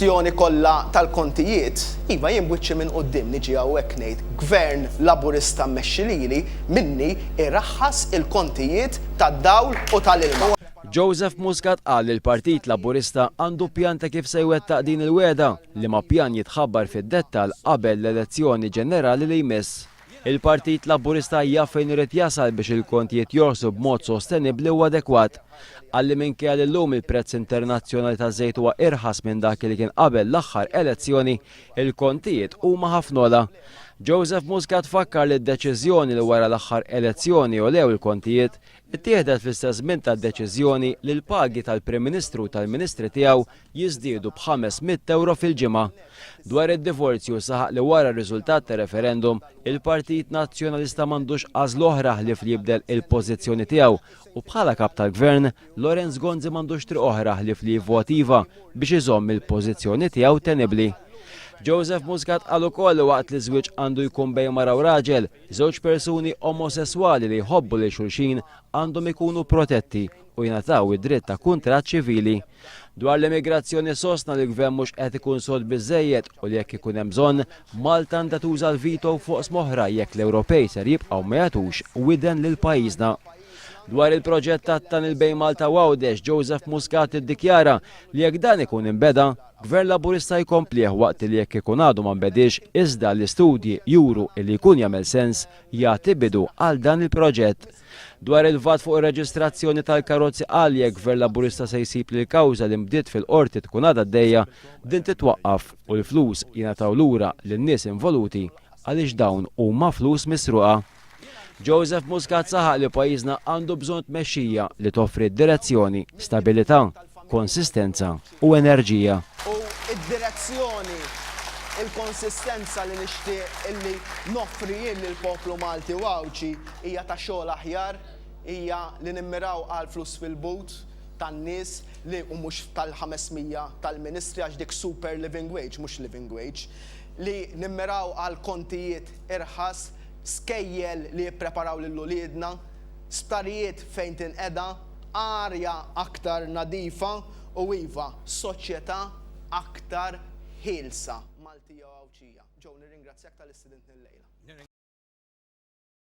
Il-kwistjoni kollha tal-kontijiet, iva jien b'wiċċi minn quddiem niġi hawnhekk ngħid Gvern Laburista mmexxi lili, minni, iraħħas il-kontijiet tad-dawl u tal-ilma. Joseph Muscat qal li l-Partit Laburista għandu pjan ta' kif se jwettaq din il-wegħda, liema pjan jitħabbar fid-dettall qabel l-elezzjoni ġenerali li jmiss. Il-Partit Laburista jaf fejn irid jasal biex il-kontijiet jorħsu b'mod sostenibbli u adekwat. Qal li minkejja li llum il-prezz internazzjonali taż-żejt huwa irħas minn dak li kien qabel l-aħħar elezzjoni, il-kontijiet huma ħafna ogħla. Joseph Muscat fakkar li d-deċiżjoni li wara l-aħħar elezzjoni għolew il-kontijiet ittieħdet fl-istess żmien tad-deċiżjoni li l-pagi tal-Prim Ministru u tal-Ministri tiegħu jiżdiedu b'ħames mitt ewro fil-ġimgħa. Dwar id-divorzju saħaq li wara r-riżultat tar-referendum, il-Partit Nazzjonalista m'għandux għażla oħra ħlief li jibdel il-pożizzjoni tiegħu u bħala Kap tal-Gvern, Lawrence Gonzi m'għandux triq oħra ħlief li jivvot iva biex iżomm il-pożizzjoni tiegħu tenibbli. Joseph Muscat qal ukoll li waqt li ż-żwieġ għandu jkun bejn mara u raġel, Żewġ persuni omosesswali li jħobbu lil xulxin għandhom ikunu protetti u jingħataw id-dritt ta' kuntratt ċivili. Dwar l-immigrazzjoni sostna li l-Gvern mhux qed ikun sod biżżejjed u li jekk ikun hemm bżonn, Malta għandha tuża l-veto fuq oqsma oħra jekk l-Ewropej ser jibqgħu ma jagħtux widen lil pajjiżna. Dwar il-proġett tat-tunnel bejn Malta u Għawdex, Joseph Muscat iddikjara li jekk dan ikun inbeda, Gvern Laburista jkomplih waqt li jekk ikun għadu ma nbediex iżda l-istudji juru illi jkun jagħmel sens jagħti bidu għal dan il-proġett. Dwar il-VAT fuq ir-reġistrazzjoni tal-karozzi qal li jekk Gvern Laburista se jsib li l-kawża li nbdiet fil-Qorti tkun għadha għaddejja, din titwaqqaf u l-flus jingħataw lura lin-nies involuti għaliex dawn huma flus misruqa. Joseph Muscat saħaq li pajjiżna għandu bżonn tmexxija li toffri direzzjoni, stabilità, konsistenza u enerġija. U d-direzzjoni, il-konsistenza li nixtieq illi noffri jien lill-poplu Malti u Għawdxi hija ta' xogħol aħjar, hija li nimmiraw għal flus fil-but tan-nies li u mhux tal-500 tal-ministri għax dik super living wage mhux living wage, li nimmiraw għal kontijiet irħas, skejjel li jippreparaw lil uliedna, sptarijiet fejn tinqeda, arja aktar nadifa u iva, soċjetà aktar ħielsa Maltija u Għawdxija. Joe, nirringrazzjak talli stidintni llejla.